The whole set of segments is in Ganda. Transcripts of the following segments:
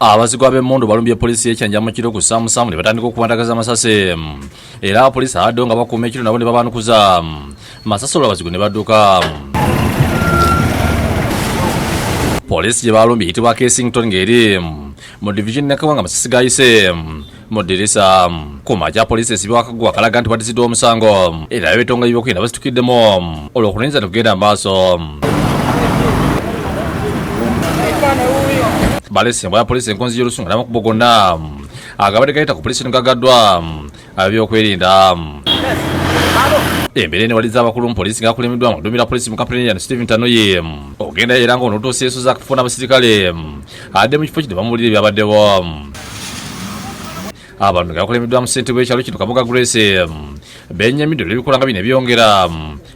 Abazigu ab'emmundu balumbye poliisi y'e Kyanja mu kiro ku ssaamusaamu ne batandika okubandagaza amasasi, era abapoliisi abaddewo nga bakuuma ekiro nabo ne babaanukuza masasi, olwo abazigu ne badduka. Poliisi gye balumbye eyitibwa Kensington ng'eri mu division Nakawanga. Amasasi gayise mu ddirisa. Ku makya poliisi esibibwa akaguwa akalaga nti waddiziddwa omusango, era ebitongole by'okwerinda basitukiddemu olwo okunoonyereza ne kugenda mu maaso. Balese embwa ya poliisi enkonzi y'olusunga n'amakubo gonna agabadde gayita ku poliisi gagaddwa ab'ebyokwerinda. Embeera eno ewaliriza abakulu mu poliisi nga bakulembeddwamu aduumira poliisi mu Kampala ya Stephen Tanuyi ogenda era ng'onotuusa ensozi akufuna abasirikale adde mu kifo kino bamuwulira ebyabaddewo. Abantu nga bakulembeddwamu ssentebe w'ekyalo kino, Kabuga Grace, benyamidde olw'ebikolwa nga bino ebyongera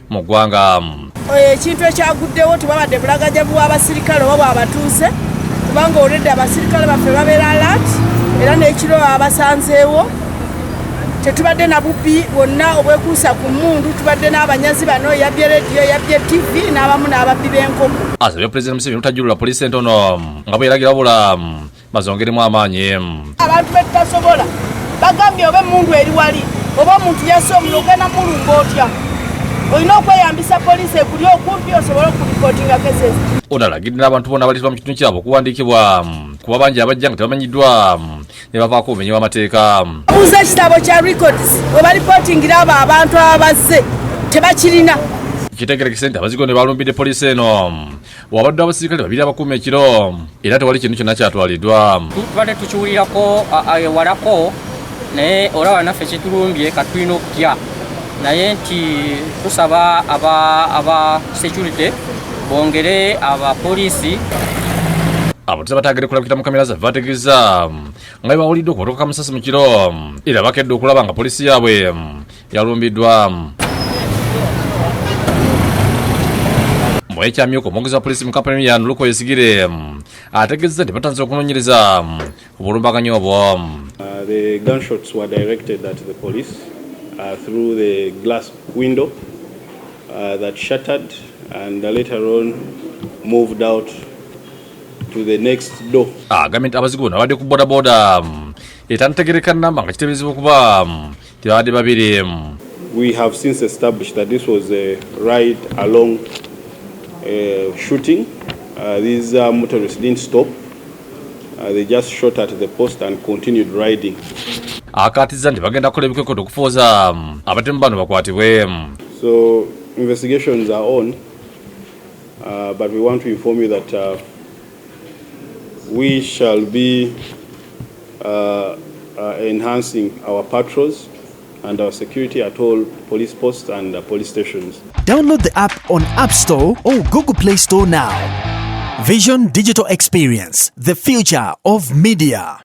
mu ggwanga. Ekintu ekyaguddewo tebabadde bulagajavu bw'abasirikale oba bw'abatuuze, kubanga olwedde abasirikale baffe babeera alert era n'ekiro baba basanzeewo. Tetubadde na bubbi bwonna obwekuusa ku mmundu. Tubadde n'abanyazi bano, eyabbye rediyo, eyabbye TV, n'abamu n'ababbi b'enkoko. Asabye Pulezidenti Museveni obutajjulula poliisi entono nga bwe yalagira, wabula bazongeremu amaanyi. Abantu betutasobola bagambye oba emundu eri wali oba omuntu yasse omuntu, ogenda mulumba otya? Olina okweyambisa poliisi ekuli okumpi osobole okuripootinga cases. Ono alagidde n'abantu bonna abaleetebwa mu kitundu kyabwe okuwandiikibwa, kuba bangi abajja nga tebamanyiddwa ne bavaako obumenyi bw'amateeka. Buuza ekitabo kya records we baripootingira abo abantu abazze, tebakirina. Kitegerekese nti abazigu ne balumbidde poliisi eno wabadde abasirikale babiri abakuuma ekiro, era tewali kintu kyonna kyatwaliddwa. Tubadde tukiwulirako ewalako, naye olaba naffe kitulumbye, katulina okutya. Naye nti tusaba aba security bongere abapoliisi. Abatuuze batagere kulabikira mu kamera zaffe bategeeza nga bwe bawulidde okubatuka amasasi mu kiro, era bakedde okulaba nga poliisi yaabwe yalumbiddwa. Mwekyamyuka omwogezi wa poliisi mu Kampala ya Luko Yesigire ategeezezza nti batandise okunoonyereza ku bulumbaganyi obwo. The gunshots were directed at the police through the glass window that shattered and later on moved out to the next door. Agambye nti abazigu bano babadde ku bodaboda etantegereka namba, nga kiteeberezebwa okuba tebabadde babiri. We have since established that this was a ride along shooting. These motorists didn't stop. They just shot at the post and continued riding. Akatizza nti bagenda kukola ebikwekweto okufuuza abatemu bano bakwatibwe. So investigations are on, but we want to inform you that we shall be enhancing our patrols and our security at all police posts and police stations. Download the app on App Store or Google Play Store now. Vision Digital Experience, the future of media.